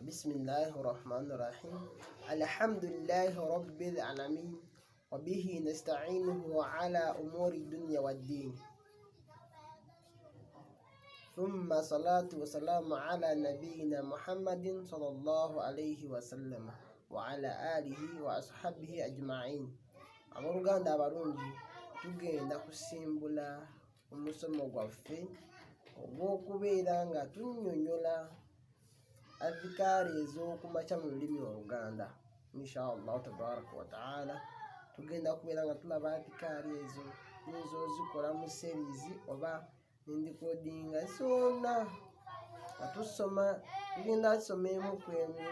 Bismillahi rahmani rahim. Alhamdulillahi rabbil alamin wabihi nastainuhu ala umuri dunya waddini thumma salatu wasalamu ala nabiyina Muhammadin sallallahu alayhi wasallama wa ala alihi wa ashabihi ajmain. Abooluganda abalungi, tugenda kusimbula omusomo gwaffe ogw'okubeera nga tunnyonnyola adhikaari ez'okumakya mu lulimi Oluganda. Insha Allahu tabaraka wataala tugenda kubeera nga tulaba adhikaari ezo, nyinza ozikola mu series oba nendikodinga zonna nga tusoma. Tugenda tusoma emu ku emu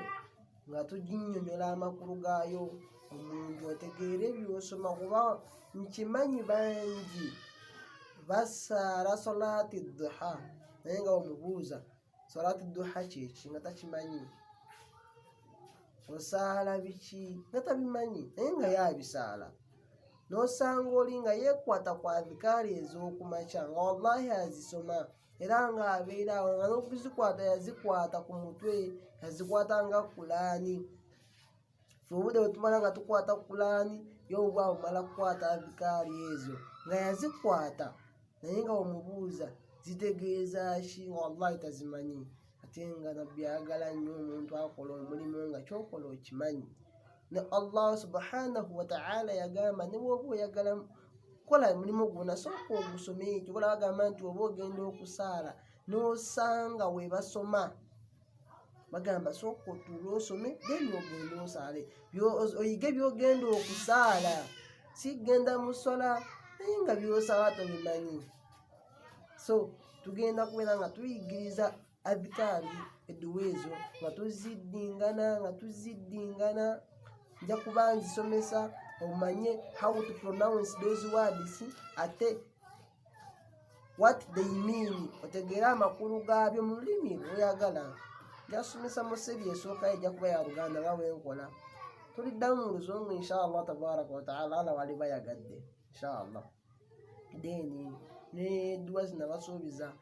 nga tuginnyonnyola amakulu gaayo, omuntu otegeere by'osoma, kuba nkimanyi bangi basaala solaati duha naye nga omubuuza solaati duha kyeki nga takimanyi, osaala biki nga tabimanyi naye nga yabisaala. N'osanga oli nga yeekwata ku adhikaari ez'okumakya nga wallahi azisoma era ng'abeera awo nga n'okuzikwata yazikwata ku mutwe, yazikwata nga Kulaani. Ffe obudde bwe tumala nga tukwata Kulaani, ye obwa bumala kukwata adhikaari ezo nga yazikwata, naye nga omubuuza zitegeeza ki nga wallahi tazimanyi. Ate nga Nabbi ayagala nnyo omuntu akola omulimu nga kyokola okimanyi. Ne Allah subhanahu wataala yagamba ne bw'oba oyagala kukola mulimu gwonna, sooka ogusome. Kyobola bagamba nti oba ogenda okusaala n'osanga we basoma, bagamba sooka otuule osome, then ogende osaale, oyige by'ogenda okusaala. Si genda mu swala naye nga by'osaala tobimanyi. So tugenda kubeera nga tuyigiriza adhikaari, edduwa ezo nga tuziddingana nga tuziddingana. Nja kuba nzisomesa omanye how to pronounce those words, ate what they mean, otegeere amakulu gaabyo mu lulimi lwoyagala. Njasomesa mu series esookayo, ejja kuba ya Luganda nga bwenkola. Tuliddamu mu Luzungu inshallah tabaraka wataala, Allah wali bayagadde inshallah. Then nedduwa zinabasuubiza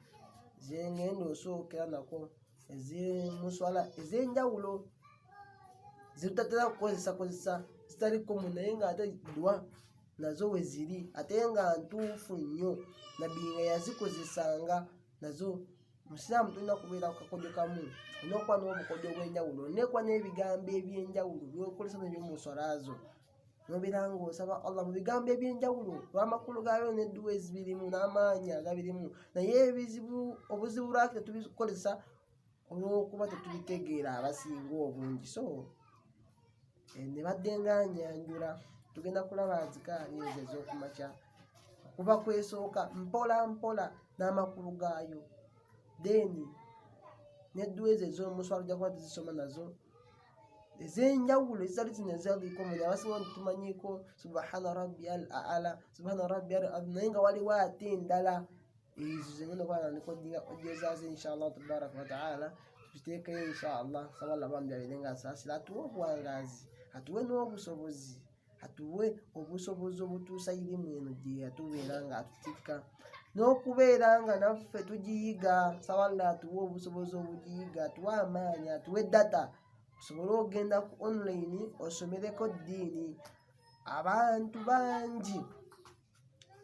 zengenda osookera nako ezemuswala ez'enjawulo zetutatera kukozesa kozesa, zitali common, naye nga ate dduwa nazo we ziri ate nga ntuufu nnyo, Nabbi nga yazikozesanga nazo. Musiraamu tulina kubeera ku kakodyo kamu, olina okuba n'obukodyo obw'enjawulo, olina okuba n'ebigambo eby'enjawulo by'okozesa nebyomuswala zo, nobeera ng'osaba Allah mu bigambo eby'enjawulo olw'amakulu gaayo n'edduwa ezibirimu n'amaanyi agabirimu. Naye ebizibu, obuzibu lwaki tetubikozesa? Olw'okuba tetubitegeera abasinga obungi. So ne badde nga nyanjula, tugenda kulaba azikaali ezo ez'okumakya okuva kwesooka mpola mpola n'amakulu gaayo, then n'edduwa ezo ez'omuswalo ojja kuba tuzisoma nazo ez'enjawulo ezitali zino ezaliko muni. Abasinga nti tumanyiko subhana rabbi al aala, subhana rabbi al azim, naye nga waliwo ate endala. Ezo zengenda okuba nga ndikodinga audio zaazo inshallah tabaraka wataala, tuziteekeyo inshallah. Saba Allah bambi abeere nga asaasira, atuwe obuwangaazi, atuwe n'obusobozi, atuwe obusobozi obutuusa irimu eno gye yatubeera nga atutikka n'okubeera nga naffe tugiyiga. Saba Allah atuwe obusobozi obugiyiga, atuwe amaanyi, atuwe data osobole okugenda ku online osomereko ddiini. Abantu bangi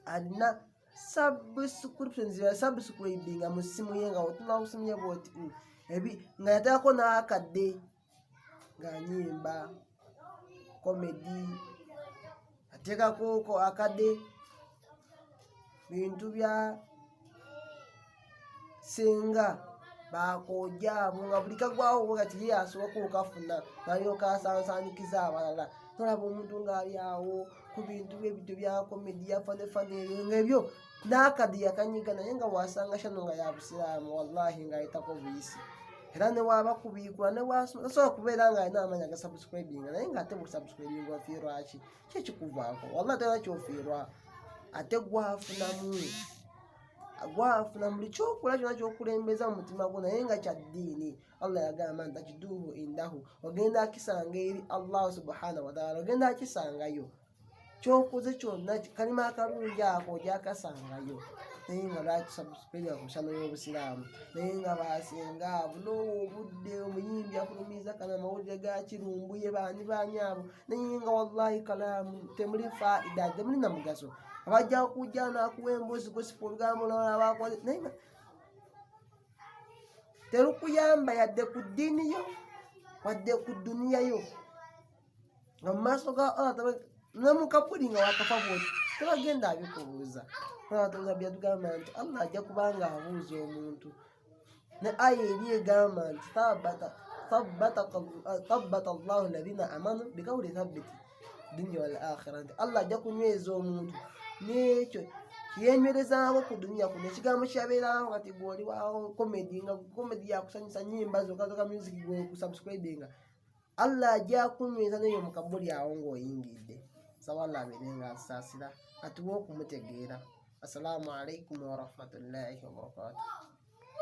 alina subscriptions, yasubscribinga mu ssimu ye nga otuna ku ssimu ye bwoti ebi nga yateekako n'akadde ng'anyimba comedy, ateekako ko akadde bintu bya senga bakojja abo nga buli kagwawo kati ye asooka okafuna nalyoka asansaanikiza abalala. Tolaba omuntu ng'ali awo ku bintu byebintu bya comedy ya fanefane ebyo ngaebyo n'akadde yakanyiga, naye nga wasanga shano nga ya busiraamu, wallahi ng'ayitako buyisi, era newaba kubiikula newasoma tasobola kubeera nga alina amaanyi agasubscribinga, naye ng'ate busubscribinga ofiirwa ki? Ki ekikuvaako? Wallahi tolina kyofiirwa, ate gwafunamu, gwafuna buli kyokola kyona kyokulembeza mu mutima gwo naye nga kya ddiini. Allah yagamba nti tajiduhu indahu, ogenda akisanga eri Allah subhanahu wataala, ogenda akisangayo kyokoze kyonna kalima akalungi ako ojakasangayo. Naye nga lwaki subscribe ku channel y'Obusiraamu? Naye nga basenga abo n'owa obudde omuyimbi afulumiza kana amawulire ga Kirumbuye baani baani abo, naye nga wallahi kalaamu temuli faida, temuli na mugaso. Abajja kujja n'akuwa emboozi gosipa olugambo lwalabakoze, naye nga terukuyamba yadde ku ddiini yo wadde ku duniya yo, nga mu maaso ga Allah ne mu kabuli nga wakafa bwoti tebagenda abikubuuza. Byatugamba nti Allah ajja kubanga abuuza omuntu ne aya eri egamba nti thabbata Allahu alladhina amanu bikawuli thabbiti dunya wal akhira, nti Allah ajja kunyweza omuntu n'ekyo kiyenywerezaako ku duniya kuno ekigambo kyabeerawo. Kati gwoli wawo comedy, nga comedy yakusanyusa, nyimba zokka zokka, music gwekusubscribinga, Allah ajja kunyweza neyo mu kabuli awo ng'oyingidde. Nsaba Allah abeere nga asaasira atuwe okumutegeera. Assalamu alaikum warahmatullahi wabarakatuh.